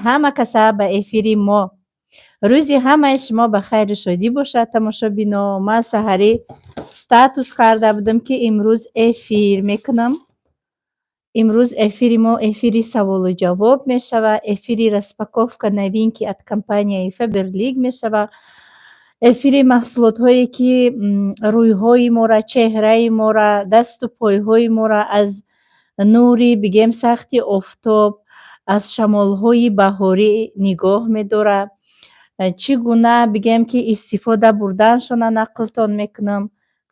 Ҳама каса ба эфири мо. Рӯзи ҳамаи шумо ба хайру шодӣ бошад, тамошобино. Ман саҳарӣ статус карда будам, ки имрӯз эфир мекунам. Имрӯз эфири мо эфири саволу ҷавоб мешавад, эфири распаковка новинки от компанияи Фаберлик мешавад, эфири маҳсулотҳое, ки рӯйҳои мора, чеҳраи мора, дасту пойҳои мора аз нури, бигем, сахти офтоб, аз шамолҳои баҳорӣ нигоҳ медорад. Чӣ гуна, бигем, ки истифода бурданшона нақлтон мекунам.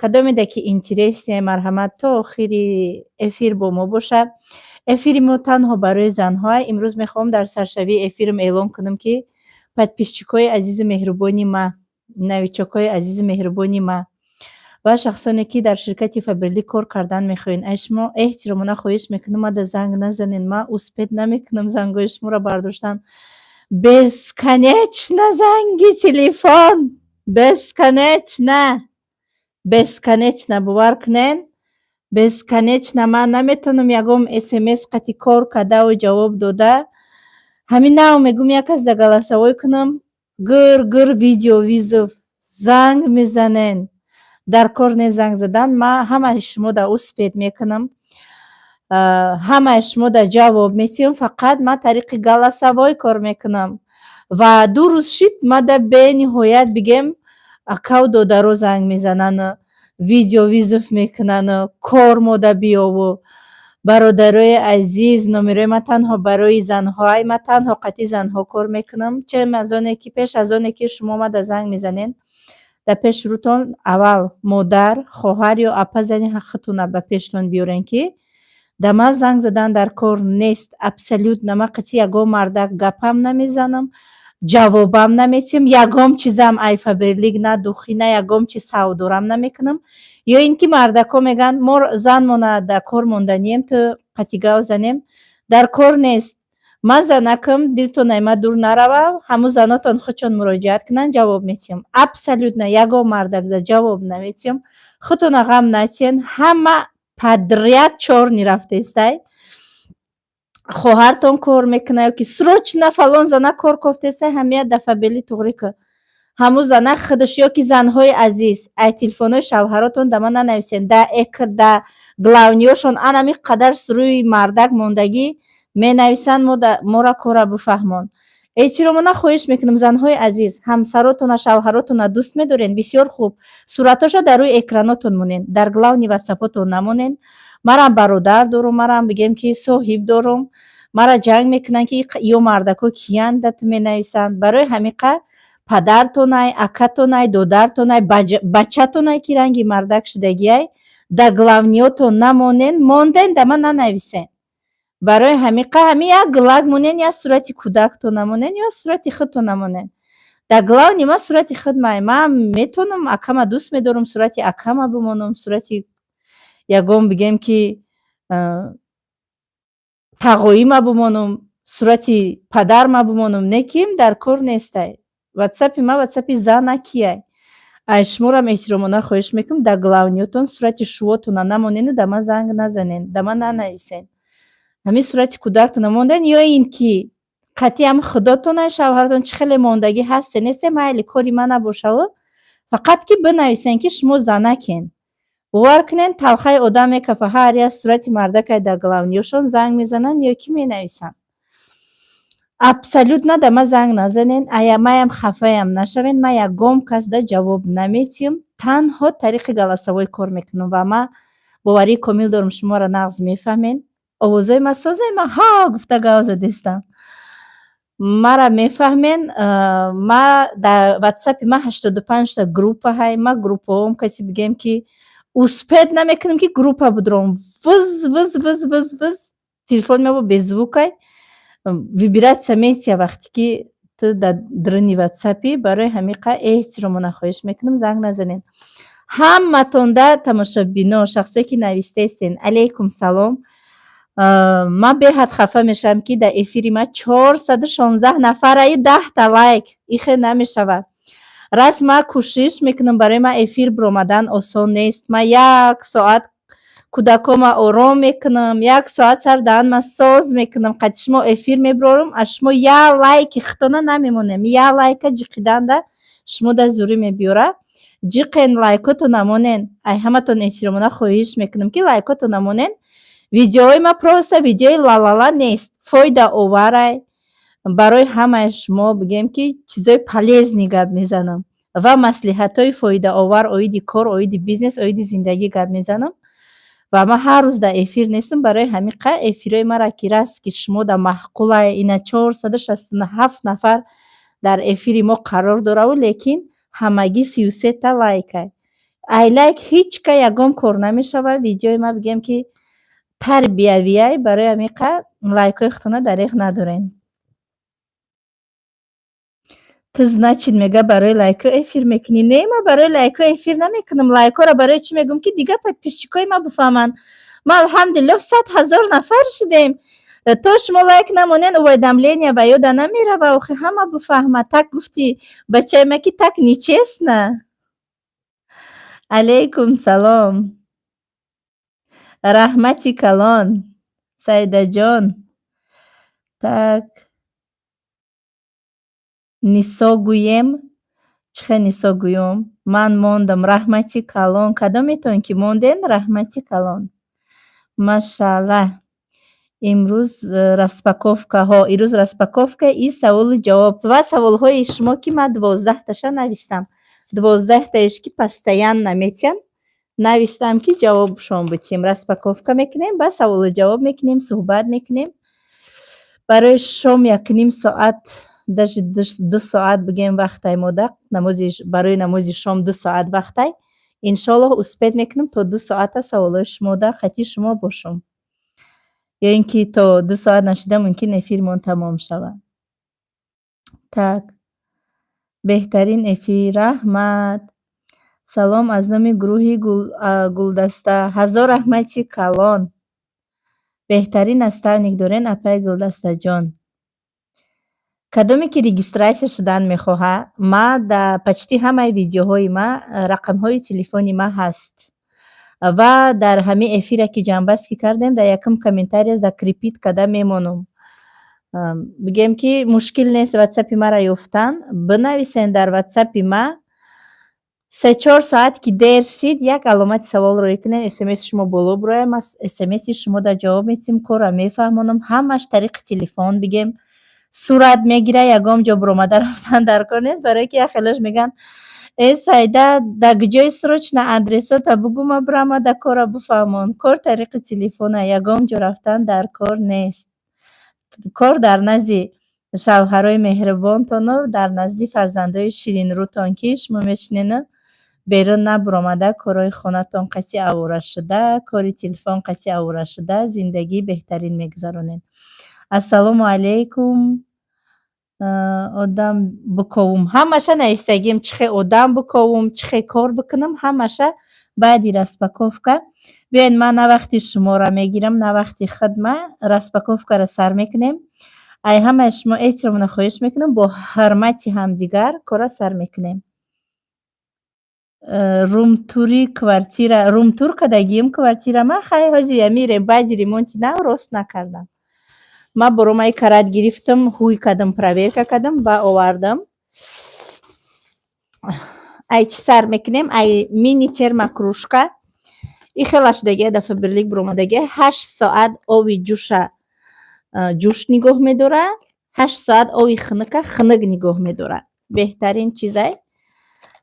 Кадомеда ки интересный, марҳамат, то охири эфир бо мо бошад. Эфири мо танҳо барои занҳо. Имрӯз мехоҳам дар саршавии эфирам эълон кунам, ки подписчикҳои азизу меҳрубони ма, новичокҳои азизу меҳрубони ма ва шахсоне, ки дар ширкати Фаберлик кор кардан мехоҳед, аз шумо эҳтиромона хоҳиш мекунам, мада занг назанед. Ман успеть намекунам зангҳои шуморо бардоштан. Бесконечно занги телефон, бесконечно, бесконечно, бовар кунед, бесконечно. Ман наметавонам ягон смс қати кор кардаву ҷавоб дода. Ҳамин нав мегӯм, як кас да голосовой кунам, гир гир видеовызов занг мезанен. Дар кор не занг задан. Ман ҳамаи шумо да успеть мекунам, ҳамаи шумо да ҷавоб метиҳам, фақат ман тариқи голосовой кор мекунам. Ва 2 рӯз шид, мада бениҳоят, бигем, акаву додаро занг мезанану видеовызов мекунану кор мода биёву. Бародарои азиз, номерои ман танҳо барои занҳоай, ман танҳо қатъи занҳо кор мекунам. Чем аз оне ки пеш аз оне ки шумо мада занг мезанед, дар пеши рӯтон аввал модар, хоҳар ё апа, зани худтона ба пештон биёрен, ки да ман занг задан дар кор нест абсолютно. Ман қатъи ягон мардак гапам намезанам, ҷавобам наметиҳам, ягон чизам ай Фаберлик, на духи, на ягон чиз савдорам намекунам. Ё ин ки мардакҳо мегӯянд, мо занмона дар кор монданием, ту қатъи гав занем, дар кор нест. Ман занакам, дилтон ай ман дур нарава. Ҳамун занотон худшон муроҷиат кунанд, ҷавоб метиҳам. Абсолютно ягон мардак да ҷавоб наметиҳам, худтона ғам натиҳен. Ҳама подряд чорни рафтестай, хоҳартон кор мекунад ё ки срочно фалон зана кор кофтестай, ҳамия да Фаберлик туғрӣ кун. Ҳамун зана худаш ё ки занҳои азиз, ай телефонҳои шавҳаротон да ман нанависен. Да да главныйёшон анами қадар рӯи мардак мондагӣ менависанд, мора кора бифаҳмон. Эҳтиромона хоҳиш мекунам, занҳои азиз, ҳамсаротона, шавҳаротона дӯст медорен, бисёр хуб, суратҳошо дар рӯи экранотон монен, дар главный ватсапотон намонен. Марам бародар дорум, марам, бигем, ки соҳиб дорум. Мара ҷанг мекунанд, ки ё мардако киянд, да ту менависанд. Барои ҳамиқа падартонай, акатонай, додартонай, бачатонай, ки ранги мардак шудагиай, да главныйётон намонен. Монден, да ман нанависен. Барои ҳамиқа ҳамин як лайк монен, як сурати кӯдактон намонен ё сурати худтон намонен. Дар главный ман сурати худ май. Ман метавонам, акама дӯст медорам, сурати акама бимонам, сурати ягон, бигем, ки тағоима бимонам, сурати падарма бимонам, не ким дар кор нестай. Ватсапи ман ватсапи зана кияй. Ай шуморам эҳтиромона хоҳиш мекунам, дар главныйётон сурати шувотона намонену да ман занг назанен, да ман нанависен. Ҳамин сурати кӯдактона монден ё ин ки қатъи ҳам худотона, шавҳаратон чӣ хеле мондагӣ ҳасте, несте, майли, кори ман набошаву, фақат ки бинависен, ки шумо занакен. Бовар кунед, талхаи одам мекафа, ҳар як сурати мардакай дар главныйёшон занг мезананд ё ки менависанд. Абсолютно да ман занг назанен, ая маям хафаям нашавен. Ман ягон кас да ҷавоб наметиҳам, танҳо тариқи голосовой кор мекунам. Ва ман боварии комил дорам, шуморо нағз мефаҳмен. Овозҳои ман созае, ман ҳа гуфта гав задистам, мара мефаҳмен. Ма дар ватсапи ман 85-та группа ҳай. Ма группаҳом каси, бигем, ки успеть намекунам, ки группа будром, выз выз выз выз выз. Телефони ма бо беззвукай, вибрация метия, вақте ки ту дар даруни ватсапӣ. Барои ҳамиқа эҳтиромона хоҳиш мекунам, занг назанед. Ҳаматонда, тамошобино, шахсое ки навистаистен, алейкум салом. Ман беҳад хафа мешавам, ки дар эфири ман 416 нафараи, 10-та лайк. Ихе намешавад. Раст, ман кӯшиш мекунам, барои ман эфир биромадан осон нест. Ман як соат кӯшиш мекунам, ки эфир биром. Кӯдакома ором мекунам, як соат сар даҳанма соз мекунам, қати шумо эфир мебарорам, аз шумо як лайки хитона намемонем. Як лайка ҷиқиданда шумо дар зурӣ мебиёра. Ҷиқен, лайкото намонен. Ай ҳаматон эҳтиромона хоҳиш мекунам, ки лайкото намонен. Видеои ма просто видеои лалала нест, фоидаоварай барои ҳамаи шумо. Бигем, ки чизои полезный гап мезанам ва маслиҳатҳои фоидаовар оиди кор, оиди бизнес, оиди зиндагӣ гап мезанам. Ва ман ҳар рӯз дар эфир нестам, барои ҳамин қа эфирҳои мара ки раст, ки шумо дар маъқулай, ина 467 нафар дар эфири мо қарор дораву, лекин ҳамагӣ 33-та лайкай. Ай лайк ҳеҷ ка ягон кор намешавад. Видеои ма, бигем, ки тарбиявиай, барои ҳамин қа лайкҳои худтона дареғ надорен. Ту, значит, мега, барои лайкҳо эфир мекунӣ. Не, ман барои лайкҳо эфир намекунам. Лайкҳоро барои чӣ мегӯм? Ки дигар подписчикҳои ма бифаҳманд. Ма, алҳамдулиллоҳ, 100 000 нафар шудем. То шумо лайк намонен, уведомления ба ёда намерава. Охи ҳама бифаҳмад. Так гуфти, бачаи ма, ки так нечестно. Алейкум салом, раҳмати калон, Саидаҷон. Так, Нисо гӯем, чӣ хел Нисо гӯём? Ман мондам, раҳмати калон. Кадометон ки монден, раҳмати калон. Машааллаҳ. Имрӯз распаковкаҳо, ирӯз распаковка и саволу ҷавоб ва саволҳои шумо, ки ман 12-таша навистам. 12-таеш, ки постоянно метиҳанд, навистам, ки ҷавобшон бутем. Распаковка мекунем, баъд саволу ҷавоб мекунем, суҳбат мекунем. Барои шом якним соат, даже 2 соат, бигем, вақтай мода. Намози, барои намози шом 2 соат вақтай. Иншоаллоҳ, успеть мекунам, то 2 соата саволҳои шумода хати шумо бошам. Ё ин ки то 2 соат нашида мумкин эфирмон тамом шавад. Так. Беҳтарин эфир, раҳмат. Салом аз номи гурӯҳи Гулдаста. Ҳазор раҳмати калон. Беҳтарин наставник дорен, апаи Гулдастаҷон. Кадоме ки регистрация шудан мехоҳад, ма дар почти ҳамаи видеоҳои ма рақамҳои телефони ма ҳаст. Ва дар ҳамин эфире ки ҷамъбаст ки кардем, дар якум комментария закрепить карда мемонам. Бигем, ки мушкил нест ватсапи маро ёфтан. Бинависен дар ватсапи ма. 3-4 соат ки дер шид, як аломати савол рӯй кунед, смси шумо боло бирояд, ман смси шумода ҷавоб медиҳем, корро мефаҳмонам. Ҳамаш тариқи телефон, бигем, сурат мегира, ягон ҷо биромада рафтан дар кор нест, барое ки як хелош мегӯянд: «Э, Сайда, дар куҷои? Срочно адресота бугӯ, ма бирама, да корро бифаҳмон». Кор тариқи телефона, ягон ҷо рафтан дар кор нест. Кор дар назди шавҳарои меҳрубонтону дар назди фарзандои ширинрӯтон, ки шумо мешинену берун набуромада, корҳои хонатон қатъи авора шуда, кори телефон қатъи авора шуда, зиндагии беҳтарин мегузаронед. Ассалому алайкум. Одам биковум. Ҳамаша навистагим, чӣ хел одам биковум, чӣ хел кор бикунам, ҳамаша баъди распаковка. Биёед, ман на вақти шуморо мегирам, на вақти худма. Распаковкаро сар мекунем. Ай ҳамаи шумо эҳтиромона хоҳиш мекунам, бо ҳурмати ҳамдигар корро сар мекунем. Румтури квартира, румтур кардагием квартира ма. Хай, ҳози ами баъди ремонти нав рост накардам. Ман боромаи карат гирифтам, ҳуй кардам, проверка кардам ва овардам. Ай чӣ сар мекунем? Ай мини термокружка. И хела шудагия, дафъа бирлик биромадагия, 8 соат оби ҷӯша ҷӯш нигоҳ медорад, 8 соат оби хунука хунук нигоҳ медорад. Беҳтарин чизай.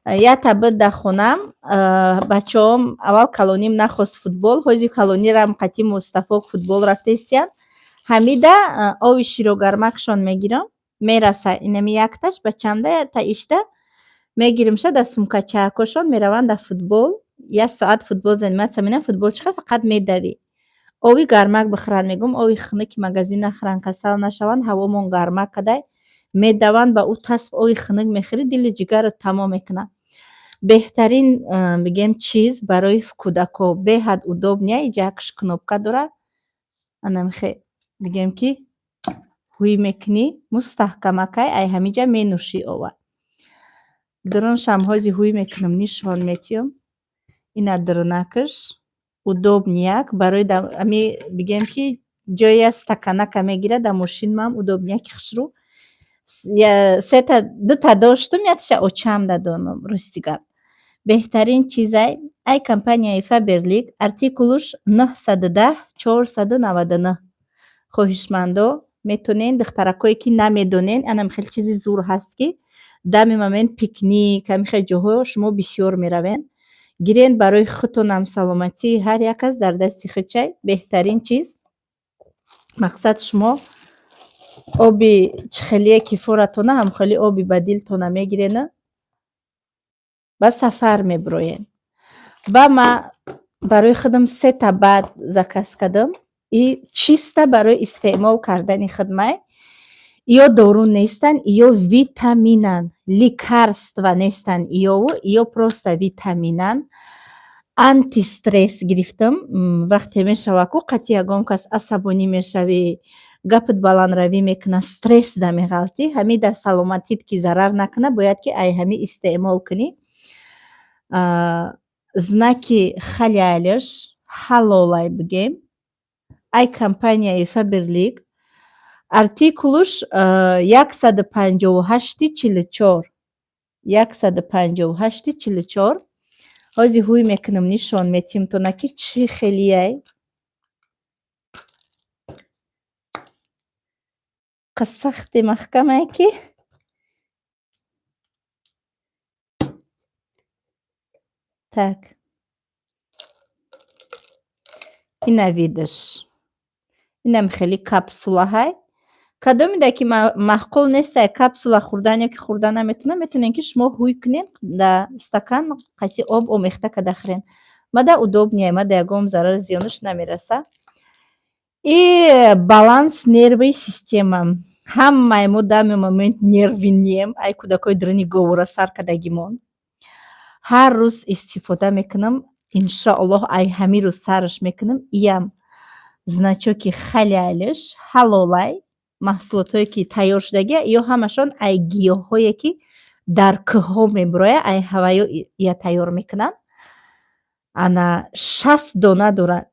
Як табит дар хонам, бачаҳом, аввал калоним нахост футбол, ҳози калонирам қатъи Мустафо футбол рафта истиянд. Ҳамида оби широгармакшон мегирам, мераса инами якташ бачамда, та ишта мегиримша дар сумкачаакошон, мераванд дар футбол, як соат футбол заниматься менам. Футбол чӣ қадр фақат медавӣ. Оби гармак бихӯранд, мегӯм, оби хунуки магазин нахӯранд, касал нашаванд. Ҳавомон гармак кадай, медаванд, ба ӯ тасб оби хунук мехӯрӣ, дили ҷигарат тамом мекунад. Беҳтарин, бигем, чиз барои кӯдакҳо, беҳад удобный. Иҷа якш кнопка дорад, анамихе, бигем, ки ҳуй мекунӣ, мустаҳкамакай, ай ҳамиҷа менӯшӣ ова. Дуруншам ҳози ҳуй мекунам, нишон метиҳам. Ина дурунакаш. Удобняк барои ами бигем, ки ҷоя стаканака мегирад, дар мошинмам удобняки хушрӯ. Сета, дута доштум, якташа очам дадонам, рости гап. Беҳтарин чизай ай компанияи Фаберлик, артикулуш 910 499. Хоҳишмандо метонен, духтаракое ки намедонен, анам хеле чизи зур ҳаст, ки дами момент пикник, ҳамин хел ҷоҳо шумо бисёр меравен. Гирен барои худтонам, саломатии ҳар як кас дар дасти худчай. Беҳтарин чиз. Мақсад, шумо оби чихелие ки форатона, ҳамхели оби ба дилтона мегирена, ба сафар мебироен. Ба ма барои худам сета БАД заказ кардам и чисто барои истеъмол кардани худмай. Ё дору нестанд, ё витаминанд, лекарства нестанд иёву ё просто витаминанд. Антистресс гирифтам. Вақте мешава ку қатъи ягон кас асабонӣ мешавӣ, гапат баландравӣ мекунад, стресс да меғалтӣ, ҳамин дар саломатит ки зарар накунад, бояд ки ай ҳамин истеъмол кунӣ. Знаки халялаш ҳалолай бигем. Ай компанияи Фаберлик, артикулуш 158 44, 158 44. Ҳозир ҳуй мекунам, нишон метиҳам ки чӣ хелияй. Сахти маҳкамае ки так, ина видаш, инам хеле капсулаҳай. Кадомида ки маъқул нестай капсула хӯрдан ё ки хӯрда наметавонад, метавонед ки шумо ҳуй кунед, дар стакан қатъи об омехта карда хӯред. Мада удобнее, мада ягон зарару зиёнаш намераса. И баланс нервной система. Ҳамаи мо дами момент нервныем, ай кӯдакои дуруни говора сар кардагимон. Ҳар рӯз истифода мекунам, иншоаллоҳ, ай ҳамин рӯз сараш мекунам. Иям значоки халялиш ҳалолай. Маҳсулотҳое ки тайёр шудагия, ё ҳамашон ай гиёҳҳое ки дар кӯҳҳо мебурояд, ай ҳаваё ия тайёр мекунанд. Ана 60 дона дорад.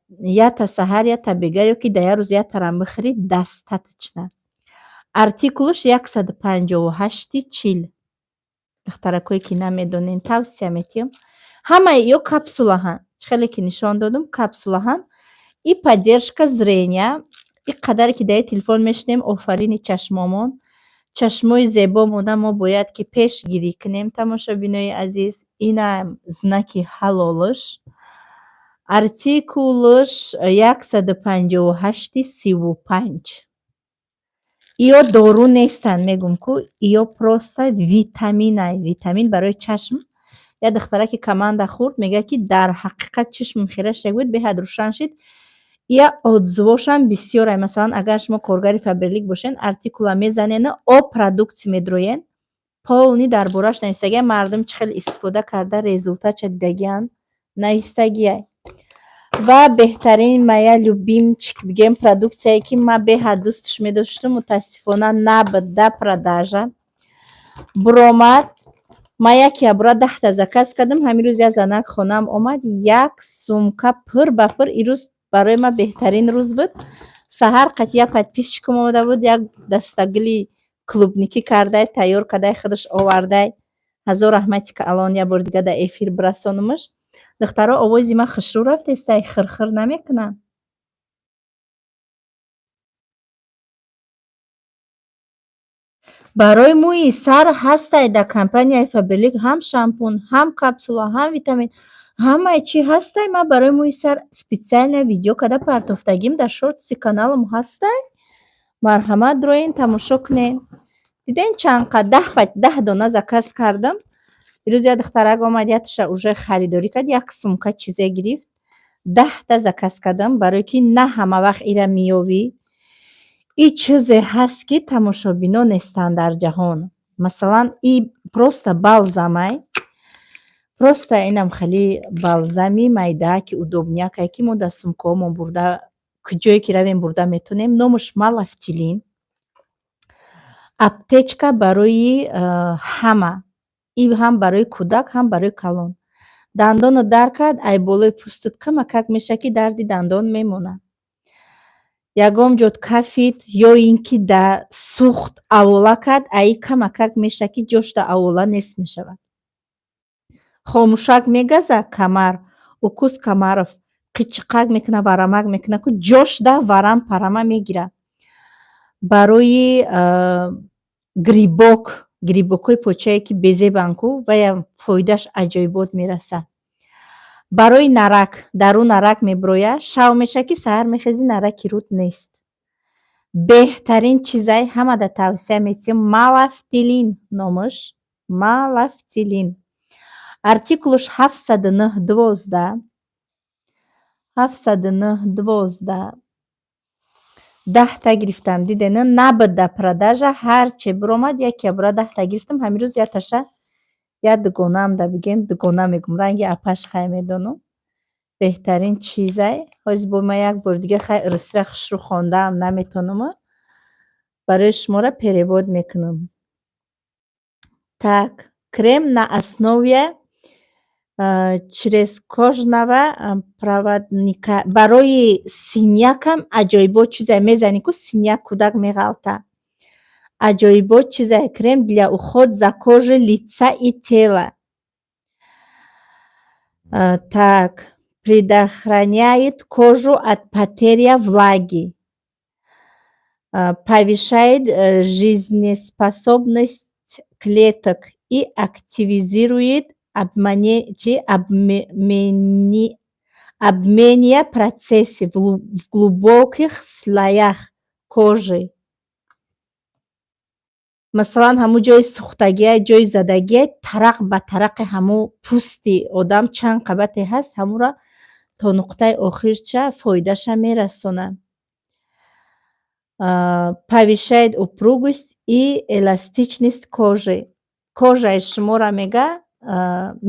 Ята саҳар, ята бега, ё ки дар як рӯз ятарам бихӯрӣ, достаточно. Артикулуш 158 40. Духтаракое ки намедонен, тавсия метиҳам. Ҳамаи ё капсулаҳанд, чӣ хеле ки нишон додум, капсулаҳанд. И поддержка зрения. И қадаре ки дар телефон мешинем, офарини чашмомон, чашмои зебомона мо бояд ки пешгирӣ кунем. Тамошобинои азиз, инам знаки ҳалолаш, артикулаш 158 35. Иё дору нестанд, мегум ку, иё просто витаминай, витамин барои чашм. Як духтараки команда хӯрд, мегӯяд, ки дар ҳақиқат чишмам хира шуда буд, беҳад рӯшан шид. Ия отзывошам бисёрай. Масалан, агар шумо коргари Фаберлик бошен, артикула мезанену о продукция медроен, полный дар бораш нависагия, мардум чӣ хел истифода карда, результатша дидагианд, навистагиай. Ва беҳтарин, моя любимчик бигем, продукцияе ки ман беҳад дӯстш медоштум, мутаассифона набуд да продажа. Буромад, ман яке ябора 10-та заказ кардам. Ҳамин рӯз як занак хонаам омад, як сумка пур ба пур. Ирӯз барои ман беҳтарин рӯз буд. Саҳар қати як подписчикам омада буд, як дастагули клубники кардай, тайёр кардай, худаш овардай. Ҳазор раҳмати калон, як бори дига дар эфир бирасонумаш. Духтаро, овози ман хушрӯ рафтестай, хирхир намекунам? Барои мӯи сар ҳастай дар компанияи Фаберлик ҳам шампун, ҳам капсула, ҳам витамин, ҳамаи чӣ ҳастай. Ман барои мӯи сар специально видео карда партофтагим, дар шортси каналам ҳастай. Марҳамат, дроен, тамошо кунед. Дидем, чанд қад 10 дона заказ кардам. Ирӯз як духтарак омад, якташа уже харидорӣ кард, як сумка чизе гирифт. 10-та заказ кардам, барое ки на ҳама вақт ира меёвӣ. И чизе ҳаст, ки тамошобино нестанд дар ҷаҳон. Масалан, и просто балзамай, просто инам хеле балзами майда, ки удобнякае, ки мо дар сумкаҳомон бурда, куҷое ки равем, бурда метавонем. Номаш Малафтилин. Аптечка барои ҳама, и ҳам барои кӯдак, ҳам барои калон. Дандонро дар кард, ай болои пӯстат камакак мешавад, ки дарди дандон мемонад. Ягон ҷод кафид ё ин ки да сӯхт авола кард, аи камакак мешавад, ки ҷошда авола нест мешавад. Хомӯшак мегаза камар, укус комаров қичиқак мекунад, варамак мекунад, ку ҷошда варам парама мегирад. Барои грибок, грибокҳои почае, ки безебанд ку, ваям фоидааш аҷоибот мерасад. Барои нарак, дарун нарак мебирояд, шав мешавад, ки саҳар мехезӣ, нараки рӯд нест. Беҳтарин чизай, ҳамада тавсия метиҳам, Малафтилин номаш, Малафтилин. Артикулаш 709 12, 709 12. 10-та гирифтам, дидена, набуд дар продажа, ҳарче биромад, яке бура 10-та гирифтам. Ҳамин рӯз якташа як дугонаам да бигем, дугона мегӯм, ранги апаш хай медонам. Беҳтарин чизай. Ҳозир бо ман як бори дига хай русира хушрӯ хондаам наметонам, барои шуморо перевод мекунам. Так, крем на основе чрескожного проводника, барои синякам аҷоибот чизе мезанӣ ку, синяк кӯдак меғалта. Аҷоибот чизе, крем для уход за кожей лица и тела. Так, предохраняет кожу от потери влаги, повышает жизнеспособность клеток и активизирует чи обменные процессы в глубоких слоях кожи. Масалан, ҳамун ҷои сӯхтагия, ҷои задагия, тарақ ба тарақи ҳамун пӯсти одам чанд қабате ҳаст, ҳамуро то нуқтаи охирча фоидаша мерасонад. Повышает упругость и эластичность кожи. Кожаи шуморо, мега,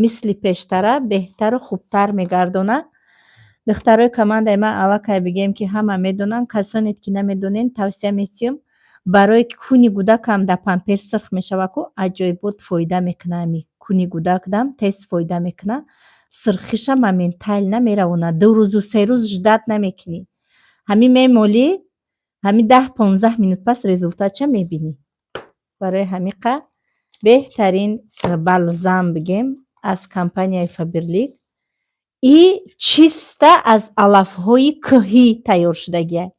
мисли пештара беҳтару хубтар мегардонад. Духтарои командаи ман аллакай, бигем, ки ҳама медонанд, касоне ки намедонед, тавсия метиҳам. Барои куни гудакам дар памперс сирх мешавад ку, аҷоибот фоида мекунад. Ами куни гудакдам тез фоида мекунад, сирхиша моментально меравонад. 2 рӯзу 3 рӯз ждать намекунӣ, ҳамин мемолӣ, ҳамин 10-15 минут пас результатша мебинӣ. Барои ҳамиқа беҳтарин балзам, бигем, аз компанияи Фаберлик и чиста аз алафҳои кӯҳӣ тайёр шудагиай,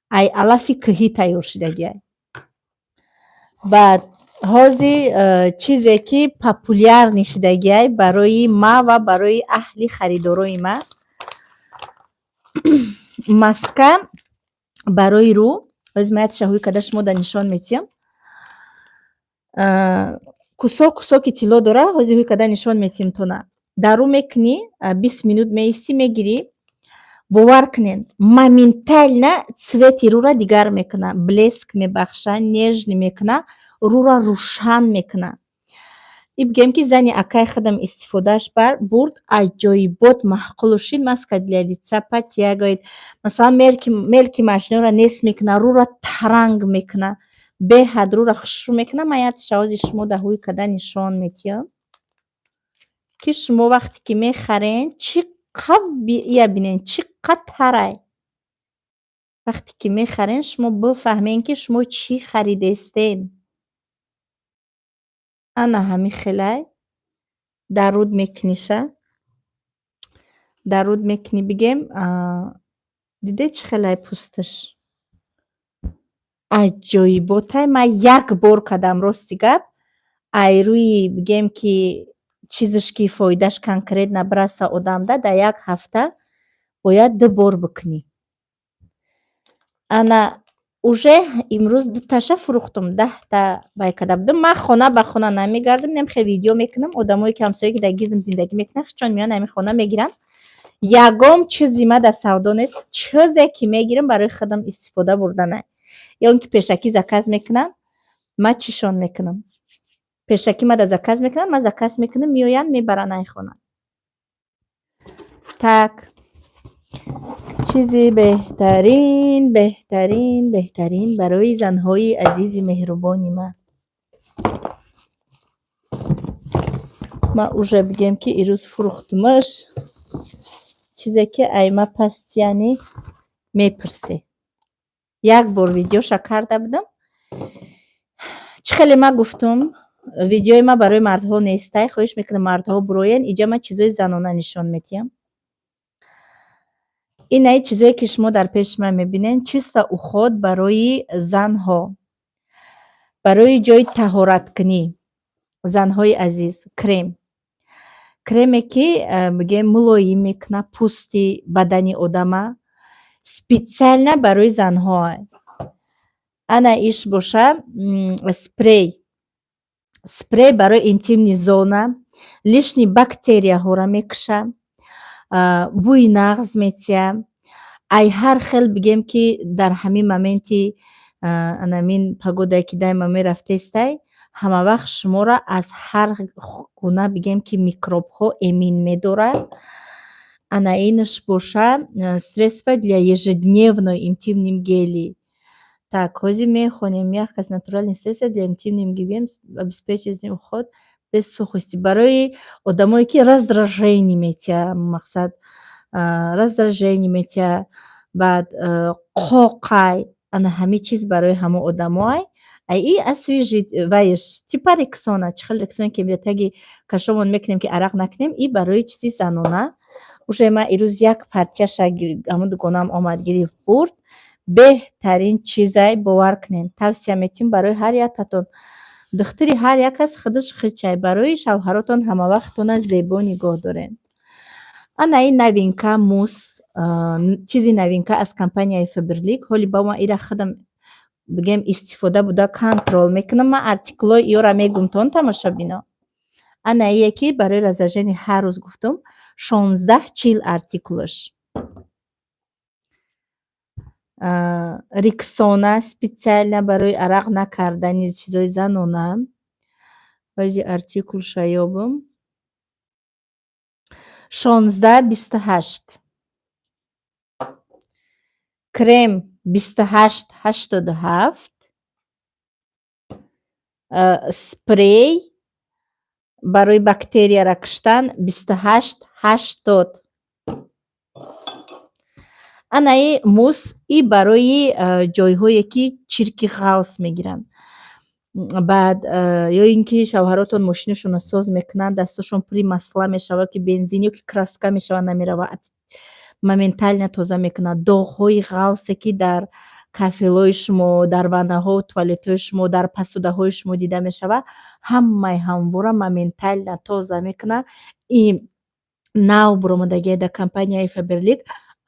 ай алафи кӯҳӣ тайёр шудагиай. Баъд ҳозир чизе ки популярный шудагиай барои ма ва барои аҳли харидорои ма, маска барои рӯ. Ҳозир ман якша ҳӯй карда шумо да нишон метиҳам. Кусок кусоки тилло дора, ҳозир ҳӯй карда нишон метиҳам тона. Дар рӯ мекунӣ, 20 минут меистӣ, мегирӣ. Бовар кунед, моментально цвети рӯра дигар мекунад, блеск мебахша, нежный мекунад, рӯра рӯшан мекунад. И бигем, ки зани акай худам истифодааш бурд, аҷоибот маъқулу шид. Маска для лица подтягивает, масалан, мелки морщиноро нест мекунад, рӯра таранг мекунад, беҳад рӯра хушрӯ мекунад. Ман якша ҳозир шумо да ҳӯй карда нишон метиҳам, ки шумо вақте ки мехарен, чӣ қад ия бинен, чӣ қад тарай. Вақте ки мехарен, шумо бифаҳмен, ки шумо чӣ харидестен. Ана ҳамин хелай дар руд мекуниша, дар руд мекунӣ, бигем, дидед, чӣ хелай пӯсташ аҷоиботай. Ман як бор кардам, рости гап, ай рӯи, бигем, ки чизаш ки фоидааш конкретно бираса одамда, дар як ҳафта бояд ду бор бикунӣ. Ана уже имрӯз дуташа фурӯхтум, 10-та бай карда будам. Ман хона ба хона намегардам, намхе видео мекунам. Одамое ки ҳамсоя, ки дар гирдам зиндагӣ мекунанд, хичон меоянд, ҳамин хона мегиранд. Ягон чизи ма дар савдо нест, чизе ки мегирам, барои худам истифода бурданай ё он ки пешакӣ заказ мекунам. Ман чишон мекунам? Пешакӣ мада заказ мекунанд, ман заказ мекунам, меоянд, мебаранд ай хона. Так, чизи беҳтарин, беҳтарин, беҳтарин барои занҳои азизи меҳрубони ман. Ман уже бигем, ки ирӯз фурӯхтумаш. Чизе ки ай ма постоянно мепурсӣ. Як бор видеоша карда будам. Чӣ хеле ма гуфтум, видеои ма барои мардҳо нестай. Хоҳиш мекунам, мардҳо бироен, иҷа ман чизои занона нишон медиҳам. Инаи чизое, ки шумо дар пеши ман мебинед, чисто уход барои занҳо, барои ҷои таҳораткунӣ. Занҳои азиз, крем. Креме, ки бигем, мулоим мекунад пӯсти бадани одама, специально барои занҳо. Ана иш боша спрей. Спрей барои интимный зона, лишний бактерияҳоро мекуша, бӯи нағз метиҳад. Ай ҳар хел, бигем, ки дар ҳамин моменти анамин погодае, ки дайма мерафтестай, ҳамавақт шуморо аз ҳар гуна, бигем, ки микробҳо эмин медорад. Ана инаш боша средство для ежедневной интимным гели. Так, ҳозир мехонем: мягкость, натуральное средство для интимным гигиен, обеспечивает уход без сухости. Барои одамое, ки раздражение метиҳад, мақсад, раздражение метиҳад, баъд қоқай, ана ҳамин чиз барои ҳамон одамоай. Ай и освежит вайш типа Рексона, чӣ хел Рексона, ки таги кашомон мекунем, ки арақ накунем, и барои чизи занона. Уже ман ирӯз як партияша ҳамон дугонаам омад, гирифт, бурд. Беҳтарин чизай, бовар кунед, тавсия метиҳем барои ҳар яктатон. Духтури ҳар як кас худаш хичай, барои шавҳаротон ҳамавақтона зебо нигоҳ доред. Ана ин новинка мусс, чизи новинка аз компанияи Фаберлик. Ҳоли ба ман ира худам, бигем, истифода буда контрол мекунам. Ман артикулҳои иёра мегумтон, тамошобино. Ана ие, ки барои раздражение ҳар рӯз гуфтум, 1640 артикулаш. Рексона специально барои арақ накардани чизои занона. Ҳози артикулша ёбам. 1628. Крем 2887. Спрей барои бактерияра куштан 2880. Анаи мусс и барои ҷойҳое, ки чирки ғафс мегиранд. Баъд ё ин ки шавҳаротон мошинашонро соз мекунанд, дастошон пури масла мешавад, ки бензин ё ки краска мешавад, намеравад, моментально тоза мекунад. Доғҳои ғафсе, ки дар кафелҳои шумо, дар ваннаҳо, туалетҳои шумо, дар посудаҳои шумо дида мешавад, ҳамаи ҳамвора моментально тоза мекунад. И нав буромадагие дар компанияи Фаберлик,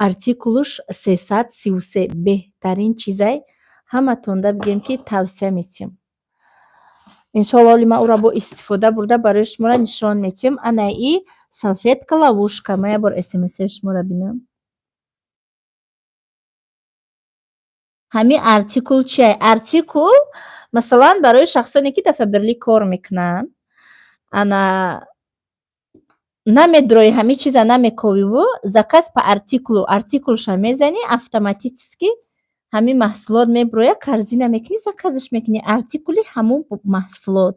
артикулуш 333. Беҳтарин чизай, ҳаматонда, бигем, ки тавсия метиҳем. Иншоалло, оли ман ӯро бо истифода бурда барои шуморо нишон метиҳем. Ана и салфетка ловушка. Ман як бор смсҳои шуморо бинам. Ҳамин артикул чия? Артикул, масалан, барои шахсоне, ки дар Фаберлик кор мекунанд, ана намедрои, ҳамин чиза намековиву, заказ по артикулу, артикулша мезанӣ, автоматически ҳамин маҳсулот меброяд, корзина мекунӣ, заказаш мекунӣ, артикули ҳамун маҳсулот.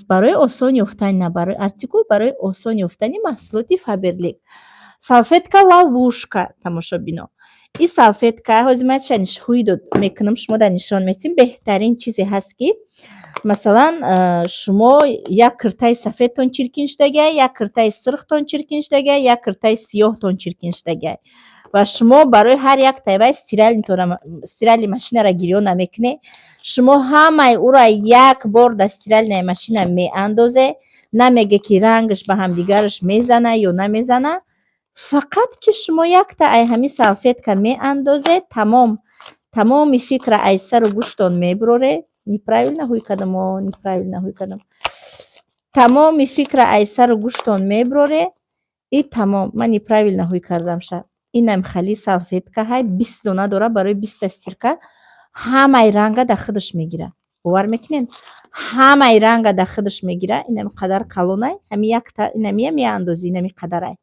Барои осон ёфтани, на барои артикул, барои осон ёфтани маҳсулоти Фаберлик. Салфетка ловушка, тамошобино. И салфетка ҳозир ман ча ҳуй дод мекунам, шумо дар нишон метиҳем. Беҳтарин чизе ҳаст, ки масалан, шумо як киртаи сафедтон чиркин шудагиай, як киртаи сурхтон чиркин шудагиай, як киртаи сиёҳтон чиркин шудагиай ва шумо барои ҳар як тайваи стиральный машинаро гирён намекунед. Шумо ҳамаи ӯро як бор дар стиральная машина меандозе, намеге, ки рангаш ба ҳамдигараш мезана ё намезана. Фақат ки шумо якта ай ҳамин салфетка меандозед, тамом, тамоми фикра ай сару гӯштон мебуроре. Неправильно ҳуй кардам, о, неправильно ҳуй кардам. Тамоми фикра ай сару гӯштон мебуроре и тамом. Ман неправильно ҳуй кардам ша. Инам хали салфетка ҳай, 20 дона дора, барои 20-та стирка, ҳамаи ранга дар худаш мегира. Бовар мекунед, ҳамаи ранга дар худаш мегира. Инами қадар калонай, ҳами якта инамия меандозӣ, инами қадарай,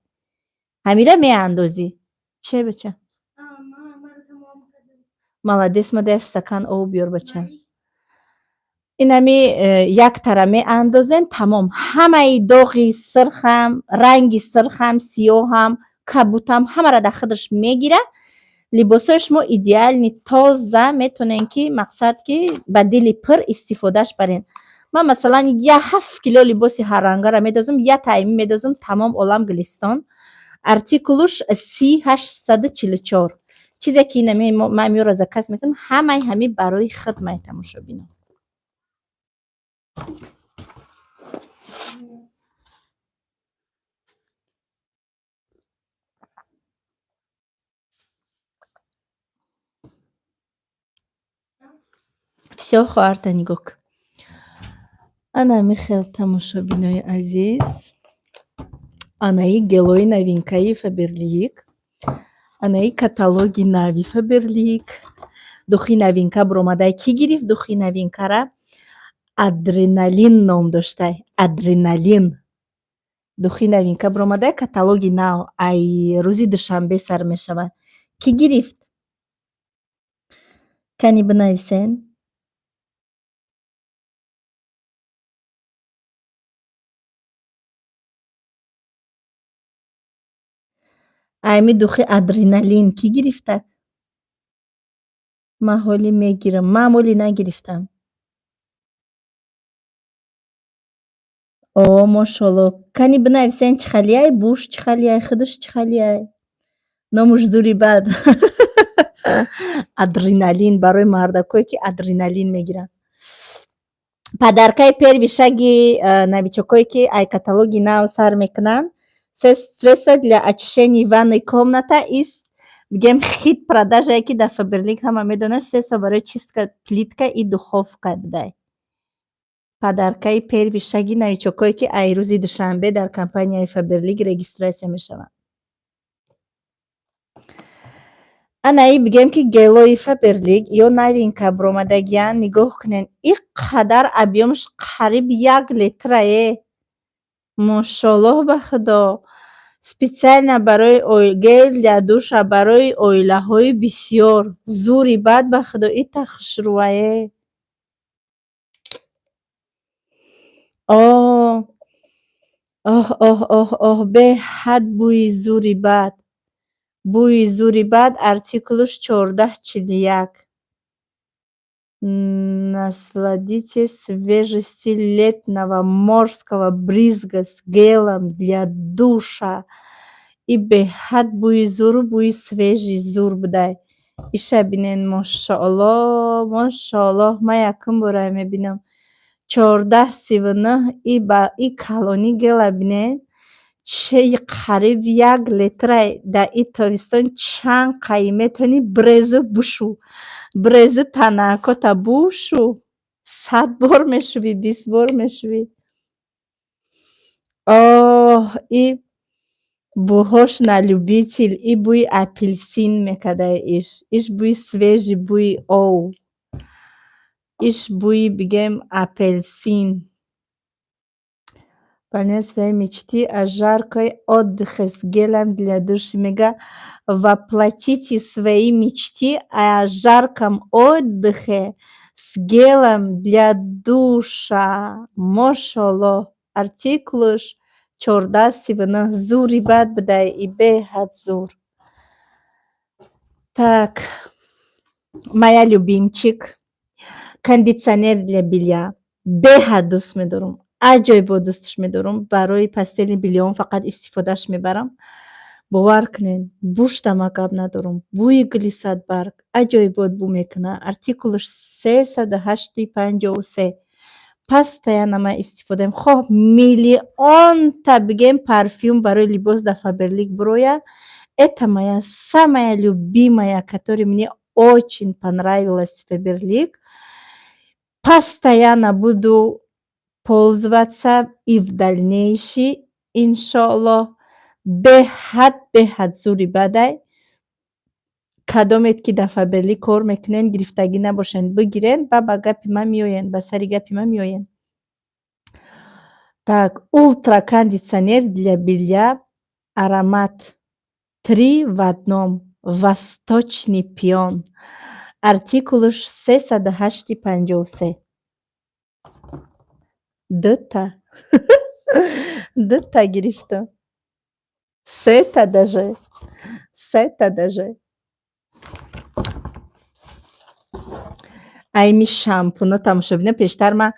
ҳамира меандозӣ. Че, бача? Молодец, мада як стакан об биёр, бача. Инами яктара меандозен, тамом, ҳамаи доғи сирхам, ранги сирхам, сиёҳам, кабутам, ҳамаро дар худаш мегира. Либосҳои шумо идеальный тоза, метонен ки, мақсад ки, ба дили пур истифодаш барен. Ман, масалан, я 7 кило либоси ҳаррангаро медозам, я тайми медозам, тамом, олам гулистон. Артикулуш 30844. Чизе ки инами ман миёра заказ мекунам, ҳамаи ҳами барои худ май, тамошобино. Всё, хоҳарта, нигоҳ кун. Ана михел, тамошобинои азиз, анаи гелои новинкаи Фаберлик, анаи каталоги нави Фаберлик, духи новинка буромадай. Кӣ гирифт духи новинкара? Адреналин ном доштай, Адреналин. Духи новинка буромадай, каталоги нав ай рӯзи душанбе сар мешавад. Кӣ гирифт? Кани, бинависен. Айми духи Адреналин кӣ гирифта? Ман ҳолӣ мегирам, ман ҳолӣ нагирифтам. О, мошолло. Кани, бинависен, чӣ халияй, буш чӣ халияй, худаш чӣ халияй. Номуш зури бад. Адреналин барои мардакое ки адреналин мегиранд. Подаркаи первый шаги новичокое ки ай каталоги нав сар мекунанд, средства для очищения ванной комната из, бигем, хит продажае ки дар Фаберлик ҳама медонанд, средства барои чистка плитка и духовка будай. Подаркаи первый шаги новичокое ки ай рӯзи душанбе дар компанияи Фаберлик регистрация мешаванд. Анаи, бигем ки, гелои Фаберлик ё новинка буромадагиянд, нигоҳ кунед, ин қадар объёмаш қариб 1 литрае. Мошоллоҳ, ба худо. Специально барои гель для душа барои оилаҳои бисёр. Зури бад, ба худо, ита хушрӯае. О, оҳ, оҳ, оҳ, оҳ, беҳад бӯи зури бад. Бӯи зури бад, артикулуш 1441. Насладитесь свежести летнего морского бризга с гелем для душа. И беҳад бӯи зуру бӯи свежий зур будай. Иша бинен, мошоаллоҳ, мошоаллоҳ, ман якум бора мебинам. 1439. И ба и калони гела бинен, че қариб 1 литрай. Дар и тобистон чанд қай метавонӣ бирезу бушу, бирезу танакота бушу, 100 бор мешувӣ, 20 бор мешувӣ. Оҳ, и бӯҳош на любитель, и бӯи апелсин мекардай иш. Иш бӯи свежий, бӯи ов. Иш бӯи, бигем, апелсин. Выполнять свои мечты о жаркой отдыхе с гелем для душа. Мега, воплотите свои мечты о жарком отдыхе с гелем для душа. Мошоллоҳ. Артикулуш 1439. Зури бад будай и беҳад зур. Так, моя любимчик. Кондитсионер для белья. Беҳад дӯст медорам. Аҷоибо дӯсташ медорам. Барои постельный бельём фақат истифодааш мебарам. Бовар кунед, бушда ман гап надорам. Бӯи гули садбарг аҷоибот бӯ мекунад. Артикулаш 308-53. Постоянно ман истифода, хоҳ миллионта, бигем, парфюм барои либос дар Фаберлик бирояд. Это моя самая любимая, которая мне очень понравилась, Фаберлик. Постоянно буду пользоваться и в дальнейшем, иншоаллоҳ. Беҳад, беҳад зури бадай. Кадомед ки дар Фаберлик кор мекунед, гирифтагӣ набошед, бигирен, ба гапи ман меоянд, ба сари гапи ман меоянд. Так, ультра кондитсионер для белья, аромат три в одном, восточный пион. Артикулаш 308-53. Дута. Дута гирифтам. Сета даже. Сета даже. Айми шампуно тамошобино, пештар ман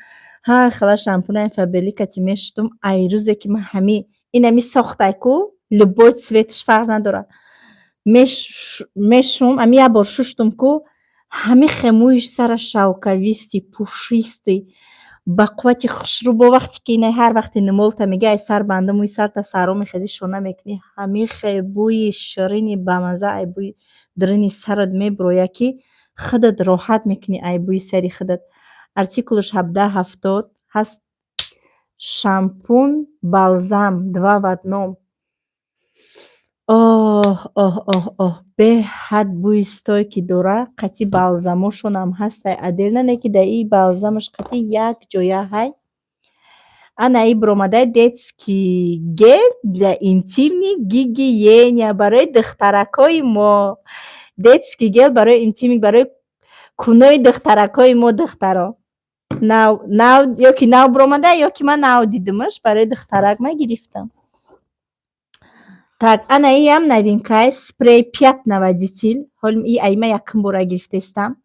ҳар хела шампунаи Фаберлик кати мешудум, ай рӯзе ки ман ҳами инами сохтай ку, любой цветаш фарқ надорад. Мешум, ами як бор шуштум ку, ҳами хе мӯи сара шелковистый, пушистый, ба қуввати хушрӯ, бо вақте ки ина ҳар вақте нимолта меги, ай сар банда мӯи сарта сарро мехезӣ, шона мекунӣ, ҳами хе бӯи ширини бамазза ай бӯи даруни сарат мебирояд, ки худат роҳат мекунӣ ай бӯи сари худат. Артикулаш 1770 ҳаст, шампун, балзам два в одном. Оҳ, оҳ, оҳ, оҳ, беҳад бӯи стойкий дора, қатъи балзамошонам ҳастай отдельно, не ки дар и балзамаш қатъи як ҷоя ҳай. Ана и биромадай детский гель для интимной гигиена барои духтаракҳои мо. Детский гель барои интимный, барои кунои духтаракҳои мо, духтаро. Нав, нав ё ки нав биромада, ё ки ман нав дидимаш, барои духтарак ман гирифтам. Так, ана иам новинкай, спрей пятновыводитель. Ҳол и ай ман якум бора гирифтаистам.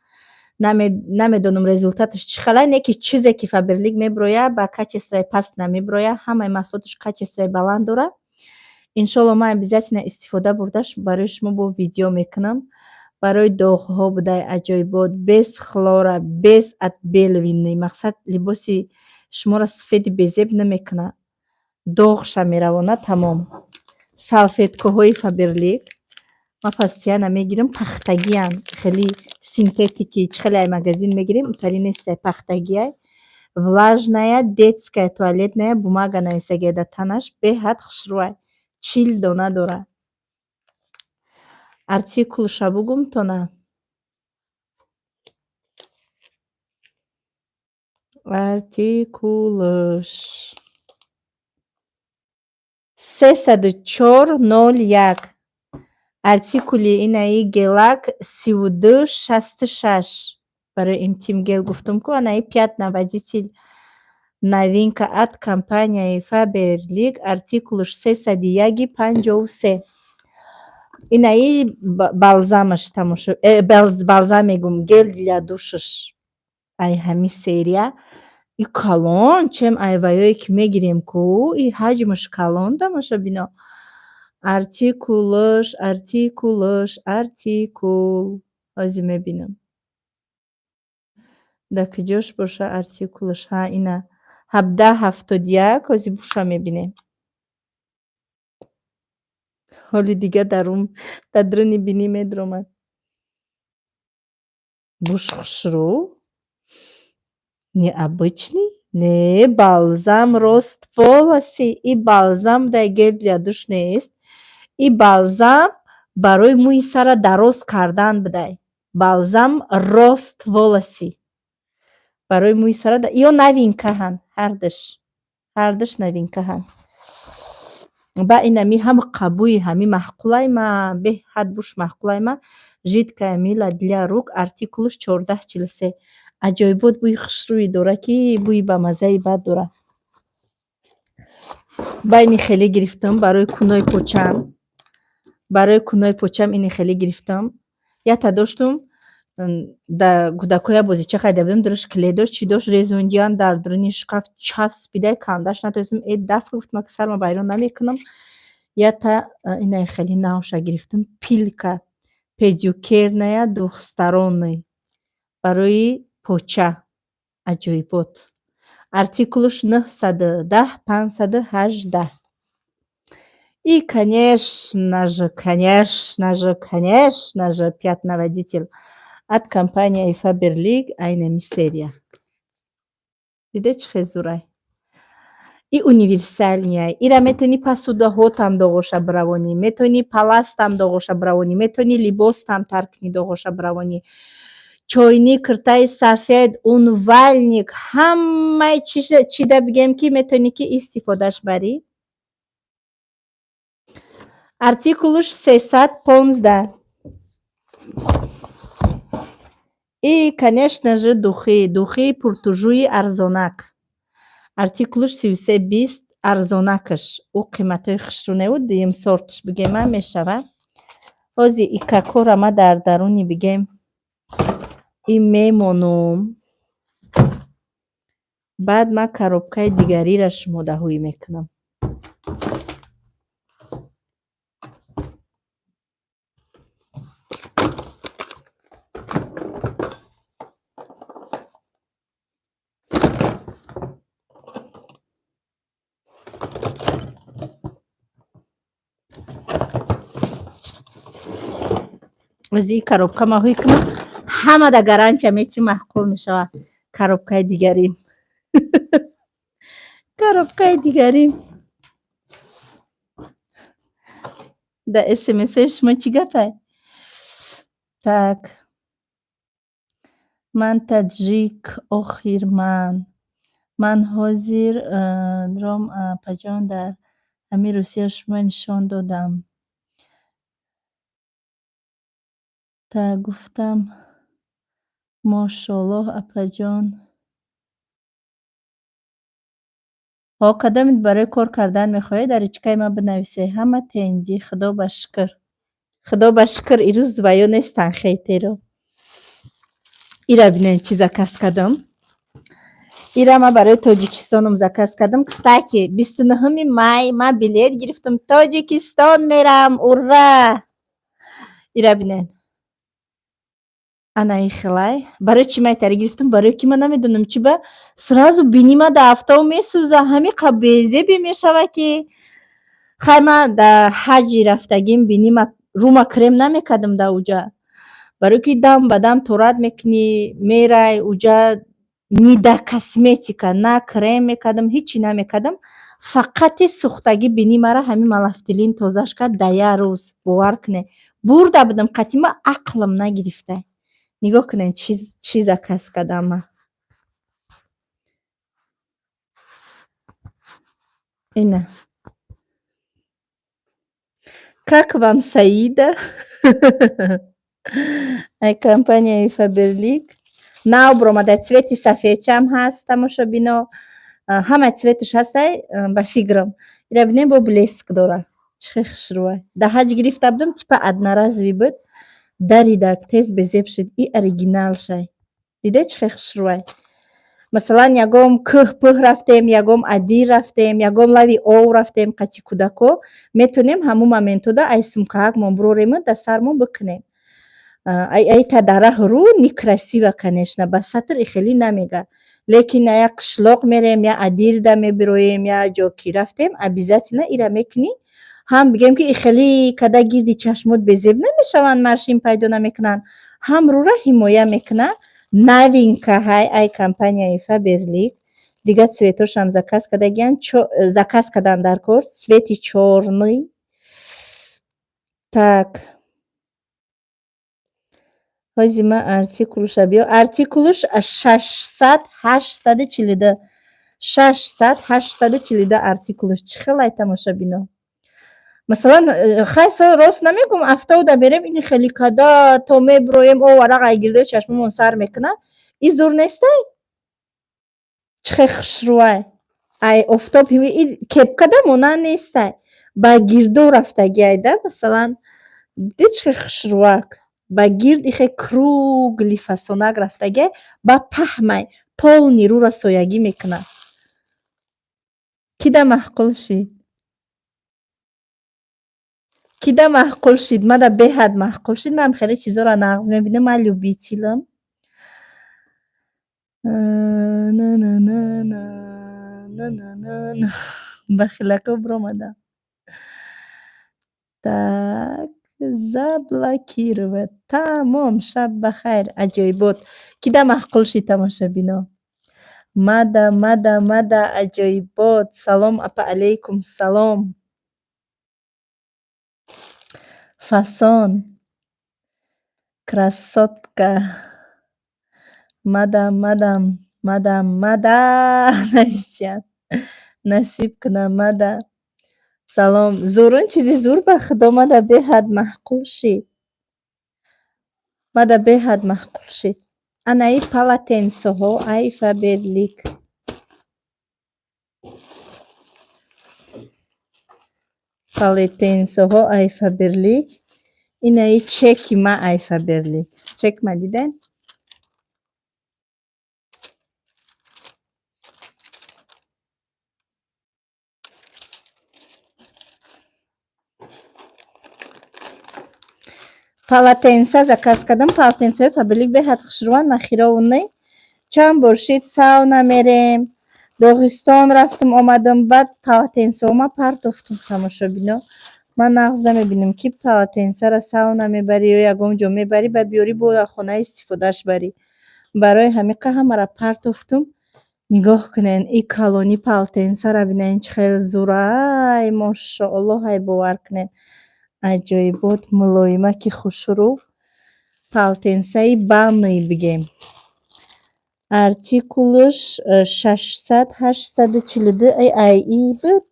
Намедонам, результаташ чӣ хела, не ки чизе ки Фаберлик мебирояд, ба качествои паст намебирояд, ҳамаи маҳсулоташ качествои баланд дорад. Иншолло, ман обязательно истифода бурдаш барои шумо бо видео мекунам. Барои доғҳо будай аҷоибот, без хлора, без отбеливания, мақсад, либоси шуморо сафеди безеб намекунад. Доғша меравонад, тамом. Салфеткаҳои Фаберлик ман постоянно мегирам, пахтагиан, хеле синтетики, чӣ хеле ай магазин мегирем, утари нестай, пахтагиай. Влажная детская туалетная бумага нависагия дар танаш, беҳад хушрӯай. 40 дона дорад. Артикулша бугумтона? Артикулаш 30401. Артикули инаи гелак 3266. Барои интим гель гуфтум ку, анаи пятновыводитель, новинка от компанияи Фаберлик, артикулаш 301-53. Инаи балзамаш тамошо, балзам мегум, гель для душаш. Ай ҳами серия и калон, чем ай ваёе ки мегирем ку, и ҳаҷмаш калон, тамошобино. Артикулаш, артикулаш, артикул. Ҳозир мебинам. Дар куҷош боша артикулаш? Ҳа, ина 1771, ҳозир буша мебинем. Ҳоли дига дарун дар даруни бинӣ медаромад. Буш хушрӯ. Необычный? Не, балзам рост волосы. И балзам дар гель для душ нест. И балзам барои мӯи сара дароз кардан будай. Балзам рост волосы. Барои мӯи сара ё новинкаҳанд ҳардуш. Ҳардуш новинкаҳанд. Ба инами ҳама қабӯи ҳами маъқулай ма, беҳад буш маъқулай ма. Жидкая мыло для рук, артикулаш 1443. Аҷоибот бӯи хушрӯе дорад, ки бӯи бамаззаи бад дорад. Ба ини хеле гирифтам барои кунои почам. Барои кунои почам ини хеле гирифтам. Якта доштум, дар кӯдакҳоя бозича харида будем, дуруш клей дошт, чӣ дошт, резондиян дар даруни шкаф часпида, кандаш натонистам. Э, дафъ гуфтам, ки сарма вайрон намекунам. Якта инаи хеле навша гирифтам, пилка педикюрная двухсторонний барои поча. Аҷоибот. Артикулаш 910 518. И, конечно же, конечно же, конечно же, пятновыводитель от компанияи Фаберлик, айнами серия. Дидед, чӣ хел зурай? И универсальныйай. Ира метавонӣ посудаҳотам доғоша биравонӣ, метавонӣ паластам доғоша биравонӣ, метавонӣ либостам тар кунӣ, доғоша биравонӣ. Чойник, киртаи сафед, умывальник, ҳамаи чида бигем, ки метавонӣ ки истифодаш барӣ. Артикулаш 315. И, конечно же, духи, духи пуртужӯи арзонак. Артикулаш 3320, арзонакаш. Ӯ қиматҳои хушрӯ неву, дуюм сорташ бигем ам мешавад. Ҳози икакора ма дар даруни бигем и мемонум. Баъд ман коробкаи дигариро шумода ҳуй мекунам. Ози и коробка ма ҳуй кунам, ҳамада гарантия мети, маъқул мешавад. Коробкаи дигарим. Коробкаи дигарим. Да смсои шумо чӣ гапай? Так. Ман таҷик, охир ман. Ман ҳозир ром, апаҷон, дар ҳамин Русия шумо нишон додам. Та гуфтам, мошоллоҳ, апаҷон. Ҳо, кадомит барои кор кардан мехоҳед, дар ичкаи ман бинависед. Ҳама тенҷӣ, худо ба шукр. Худо ба шукр, ирӯз ваё нестан хейтеро. Ира бинед, чӣ заказ кардам. Ира ман барои Тоҷикистонам заказ кардам. Кстати, 29-уми май ман билет гирифтам, Тоҷикистон мерам, ура! Ира бинед. Ана ин хелай. Барои чӣ ман итари гирифтам? Барои ки ман намедонам чӣ ба сразу бинима да афтоб месӯза, ҳамиқа безебе мешава, ки хай, ман да ҳаҷи рафтагим бинима рума крем намекардам да уҷа. Барои ки дам ба дам торат мекунӣ, мерай уҷа, ни да косметика, на крем мекардам, ҳичи намекардам. Фақати сӯхтагӣ бини мара ҳамин малафтилин тозаш кард да як рӯз, бовар кунед. Бурда будам қатима, ақлам нагирифта. Нигоҳ кунед, чӣ заказ кардам ман. Ина. Как вам, Саида? Ай компанияи Фаберлик. Нав баромада, цвети сафедчаам ҳаст, тамошобино. Ҳама цветаш ҳастай, ба фикрам. Ира бинед, бо блеск дора. Чӣ хел хушрӯай. Да ҳаҷ гирифта будам, типа одноразовый буд. Даридак тез безеб шуд. И оригиналшай. Дидед, чӣ хел хушрӯай? Масалан, ягон кӯҳ пӯҳ рафтем, ягон адир рафтем, ягон лави ов рафтем қати кӯдако, метавонем ҳамун моментода ай сумкаҳакмон бирорему да сармон бикунем. Ай та дарах рӯ некрасиво, конечно, ба сатр и хеле намега. Лекин як қишлоқ мерем, я адирда мебироем, я ҷо ки рафтем, обязательно ира мекунӣ. Ҳам бигем, ки и хеле када гирди чашмот безеб намешаванд, морщин пайдо намекунанд, ҳам рӯра ҳимоя мекунад. Новинка ҳай ай компанияи Фаберлик. Дигар цветошам заказ кардагиянд, заказ кардан дар кор, цвети чёрный. Так. Ҳози ман артикулша биё. Артикулаш 600 842. 600 842 артикулаш. Чӣ хел ай, тамошобино? Масалан, хай, рост намегӯм, афтода берем, ини хеле када то мебироем, о варақ ай гирдои чашмамон сар мекунад. И зур нестай? Чӣ хел хушрӯай. Ай офтоб и кепкада монанд нестай. Ба гирдо рафтагиай да, масалан, дидед, чӣ хел хушрӯак. Ба гирд ихе круглый фасонак рафтагиай, ба паҳмай, полный рӯра соягӣ мекунад. Кида маъқул шид? Кида маъқул шид? Мада беҳад маъқул шид. Ман хеле чизоро нағз мебинам, ман любителам. На-на-на-на, на-на-на-на. Бахилако биромадам. Так, заблокировать. Тамом, шаб бахайр, аҷоибот. Кида маъқул шид, тамошобино? Мада, мада, мада, аҷоибот. Салом, апа, алейкум салом. Фасон. Красотка. Мадам, мадам, мадам, мада нависиянд. Насиб кунам, мада. Салом. Зурун, чизи зур, ба худо, мада беҳад маъқул шид. Мада беҳад маъқул шид. Анаи полотенцеҳо ай Фаберлик. Полотенцаҳо ай Фаберлик. Инаи чеки ма ай Фаберлик. Чек ма дидем? Полотенца заказ кардам. Полотенцаи Фаберлик беҳад хушрӯянд, нахировни. Чанд бор шид сауна мерем. Доғистон рафтам, омадам, баъд полотенцаҳома партофтам, тамошобино. Ман нағз намебинам, ки полотенцаро сауна мебарӣ ё ягон ҷо мебарӣ, баъд биёрӣ бо дар хона истифодааш барӣ. Барои ҳамиқа ҳамаро партофтум. Нигоҳ кунед, и калони полотенцаро бинед, чӣ хел зӯрай, мошоаллоҳ, ай бовар кунед. Аҷоибот, мулоимаки хушрӯ. Полотенцаи банный бигем. Артикулаш 600 842 ай и буд.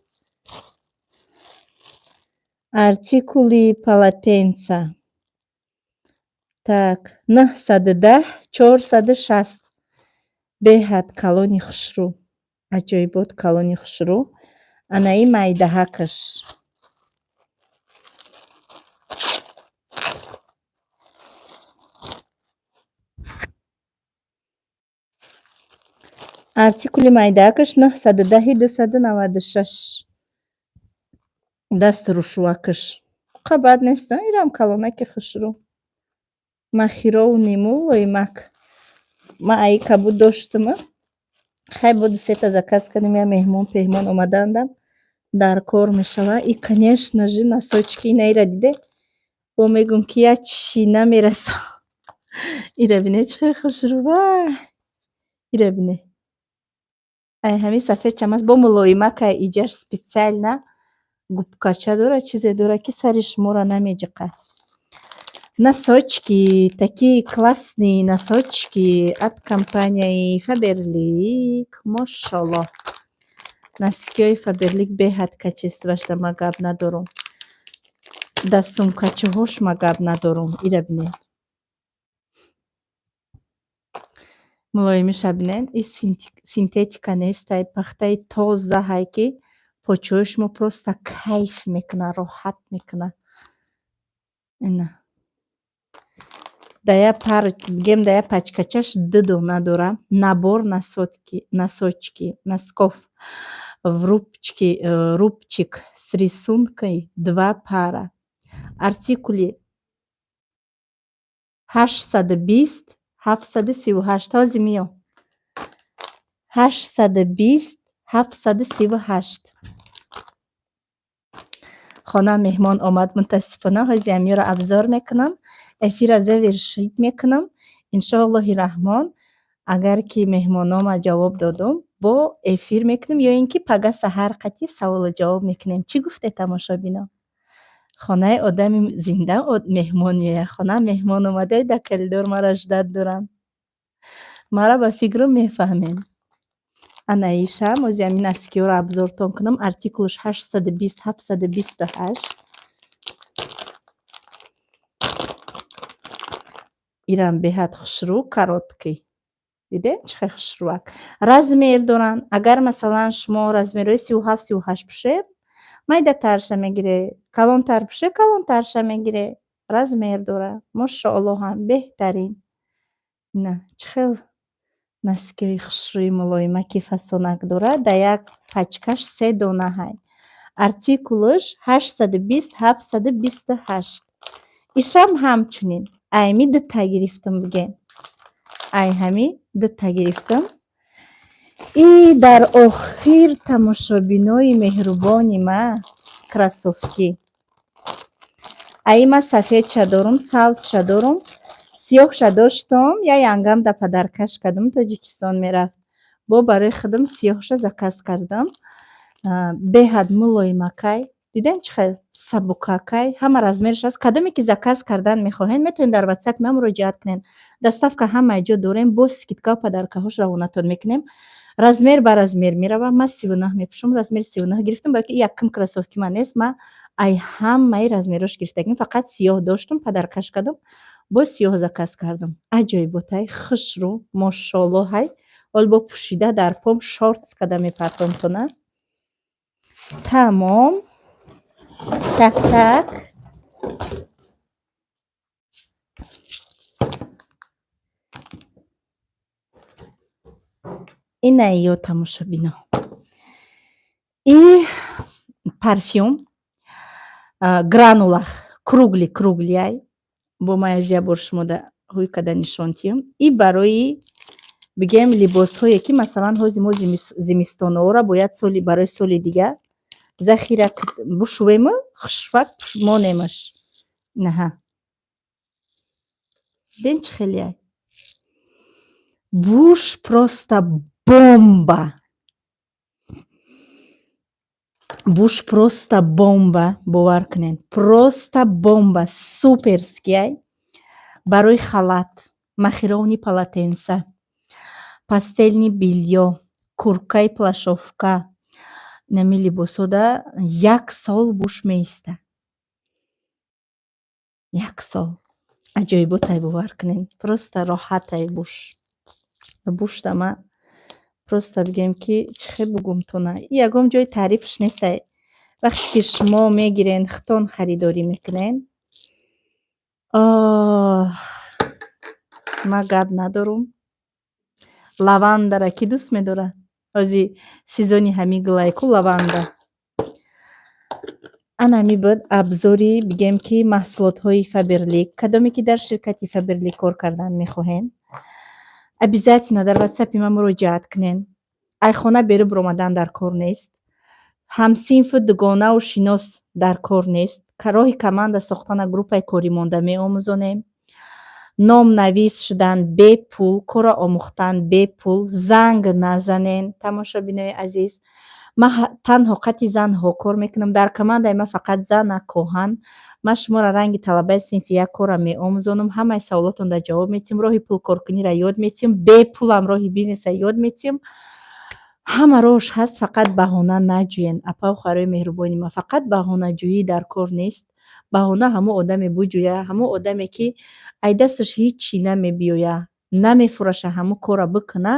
Артикули полотенца. Так, 910 460. Беҳад калони хушрӯ. Аҷоибот, калони хушрӯ. Анаи майдаҳакаш. Артикули майдаҳакаш 910 296. Дасту рӯшувакаш. Қа бад нест, ирам калонаки хушрӯ. Махировни мулоимак. Ман аи кабуд доштум. Хай, бо ду-сета заказ кардем, я меҳмон пеҳмон омадандам. Дар кор мешава. И, конечно же, носочки инаира диде? Бо мегӯм, ки як чӣ намерасам. Ира бинед, чӣ хел хушрӯ. Вай! Ира бинед. Ай ҳамин сафедчам аст, бо мулоимакай, иҷаш специально губкача дорад, чизе дорад, ки сари шуморо намеҷиқад. Носочки, такие классные носочки от компанияи Фаберлик. Мошаллоҳ. Носкиҳои Фаберлик беҳад качествоашда ма гап надорум. Дар сумкачаҳош ма гап надорум. Ира бинед. Мулоимиша бинед. И синтетика нестай, пахтаи тозаҳай, ки почаҳои шумо просто кайф мекунад, роҳат мекунад. Ина. Да як пар, бигем, да як пачкачаш ду дона дора. Набор носочки, носков в рубчики, рубчик с рисункой, два пара. Артикули 820 738. Ҳозир меём. 820 738. Хона меҳмон омад, мутаассифона. Ҳозир ҳамёро обзор мекунам. Эфира завершить мекунам. Иншоаллоҳи раҳмон, агар ки меҳмонома ҷавоб додум, бо эфир мекунем ё ин ки пага саҳар қатъи саволу ҷавоб мекунем. Чӣ гуфте, тамошобино? Хонаи одами зинда меҳмон меояд. Хона меҳмон омада, дар коридор маро ждать доранд. Маро ба фикру мефаҳмем. Ана ишам, ози ҳамин носкиҳоро обзортон кунам. Артикулаш 820 728. Ирам беҳад хушрӯ, короткий. Дидед, чӣ хел хушрӯак. Размер доранд. Агар, масалан, шумо размерҳои 37, 38 пӯшед, майдатарша мегиред. Калонтар пӯшед, калонтарша мегиред. Размер дорад. Мошоаллоҳам, беҳтарин. Ина чӣ хел носкиҳои хушрӯи мулоимаки фасонак дорад. Дар як пачкаш се дона ҳай. Артикулаш 820 728. Ишам ҳамчунин. Айми дута гирифтам, бигем. Ай ҳами дута гирифтам. И дар охир, тамошобинои меҳрубони ма, кроссовки. Аи ма сафедша дорум, сабзша дорум, сиёҳша доштум, я янгам да подаркаш кардам, Тоҷикистон мерафт. Бо барои худам сиёҳша заказ кардам. Беҳад мулоимакай. Дидем, чӣ хел сабукакай. Ҳама размераш аст. Кадоме ки заказ кардан мехоҳед, метавонед дар ватсап ма муроҷиат кунед. Доставка ҳамаи ҷо дорем, бо скидкау подаркаҳош равонатон мекунем. Размер ба размер мерава. Ман 39 мепӯшам, размери 39 гирифтам, барои ки якум кроссовки ман нест. Ман ай ҳамаи размерҳош гирифтагим, фақат сиёҳ доштум, подаркаш кардам, боз сиёҳ заказ кардам. Аҷоиботай, хушрӯ, мошоаллоҳай. Ҳол бо пӯшида дар пом шортс када мепартомтона. Тамом. Так, так. Ина ё тамошобино. И парфюм гранулах круглый круглый ай. Бо ман аз як бор шумода ҳӯй карда нишон тиҳам. И барои бигем либосҳое ки масалан ҳози мо зимистонаҳоро бояд соли барои соли дига захира бушӯвему хушфак монемаш. Наҳа. Дидем чӣ хеле ай. Буш просто бомба. Буш просто бомба, бовар кунед. Просто бомба, суперский ай. Барои халат, махеровни полотенца, постельный бельё, курткаи плащовка, инами либосҳода як сол буш меиста. Як сол. Аҷоиботай, бовар кунед. Просто роҳатай буш. Бушда ман просто бигем ки чӣ хел бугумтона. И ягон ҷои таърифш нестай. Вақте ки шумо мегирен, худтон харидорӣ мекунен. Оҳ, ман гап надорум. Лавандара кӣ дӯст медорад? Ҳози сезони ҳамин гулай ку лаванда. Ана ҳамин буд обзори бигем ки маҳсулотҳои Фаберлик. Кадоме ки дар ширкати Фаберлик кор кардан мехоҳен, обязательно дар ватсапи ман муроҷиат кунен. Ай хона берун биромадан дар кор нест. Ҳамсинфу дугонаву шинос дар кор нест. Роҳи команда сохтана группаи корӣ монда меомӯзонем. Номнавис шудан бепул, корро омӯхтан бепул, занг назанен, тамошобинои азиз. Ман танҳо қати занҳо кор мекунам. Дар командаи ман фақат зана коҳан. Ман шуморо ранги талабаи синфи як корро меомӯзонам. Ҳамаи саволотонро ҷавоб метиҳам. Роҳи пулкоркуниро ёд метиҳам. Бепулам роҳи бизнесро ёд метиҳам. Ҳама роҳш ҳаст, фақат баҳона наҷӯен. Апаву хоҳарои меҳрубони ман, фақат баҳонаҷӯӣ дар кор нест. Баҳона ҳамон одаме буҷӯя, ҳамон одаме ки ай дасташ ҳичи намебиёя, намефураша ҳамон корро бикуна,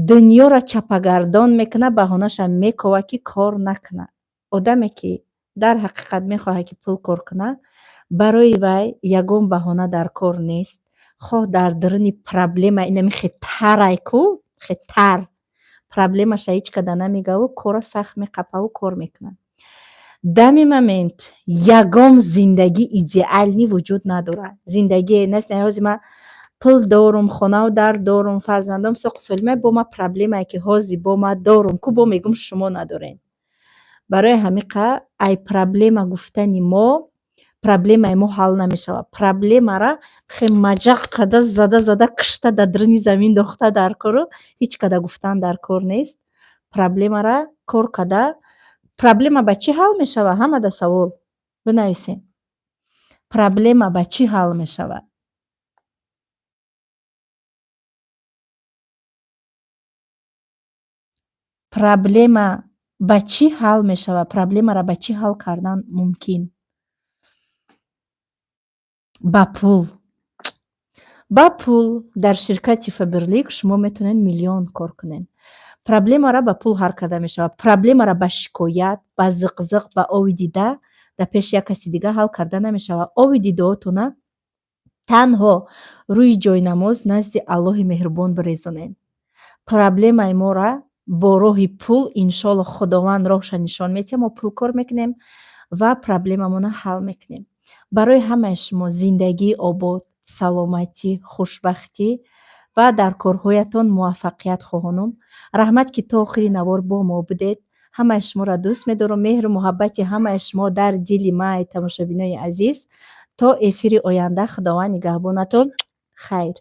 дунёро чапагардон мекуна, баҳонаша мекова ки кор накуна. Одаме ки дар ҳақиқат мехоҳад ки пул кор куна, барои вай ягон баҳона дар кор нест. Хоҳ дар даруни проблема инами хетарай ку, хетар проблемаша ҳеҷ када намегаву корро сахт меқапаву кор мекунад. Дами момент ягон зиндагӣ идеальный вуҷуд надорад. Зиндагие нест, ҳози ман пул дорум, хонаву дар дорум, фарзандом соқу солимай, бо ман проблемае ки ҳози бо ман дорум ку бо мегӯм шумо надоред. Барои ҳамиқа ай проблема гуфтани мо проблемаи мо ҳал намешавад. Проблемара хе маҷақ карда зада зада кишта дар даруни замин дохта дар кору ҳеҷ када гуфтан дар кор нест. Проблемара кор карда проблема ба чӣ ҳал мешавад? Ҳамада савол бинависем. Проблема ба чӣ ҳал мешавад? Проблема ба чӣ ҳал мешавад? Проблемаро ба чӣ ҳал кардан мумкин? Ба пул. Ба пул. Дар ширкати Фаберлик шумо метавонед миллион кор кунед. Проблемаро ба пул ҳал карда мешавад. Проблемаро ба шикоят, ба зиқзиқ, ба ови дида дар пеши як каси дига ҳал карда намешавад. Ови дидаотона танҳо рӯи ҷойнамоз назди Аллоҳи меҳрубон бирезонед. Проблемаи моро бо роҳи пул иншоалло Худованд роҳша нишон медиҳад, мо пул кор мекунем ва проблемамонро ҳал мекунем. Барои ҳамаи шумо зиндагии обод, саломатӣ, хушбахтӣ ва дар корҳоятон муваффақият хоҳонам. Раҳмат, ки то охири навор бо мо будед. Ҳамаи шуморо дӯст медорам. Меҳру муҳаббати ҳамаи шумо дар дили ман, ай тамошобинои азиз. То эфири оянда Худованд нигаҳбонатон. Хайр.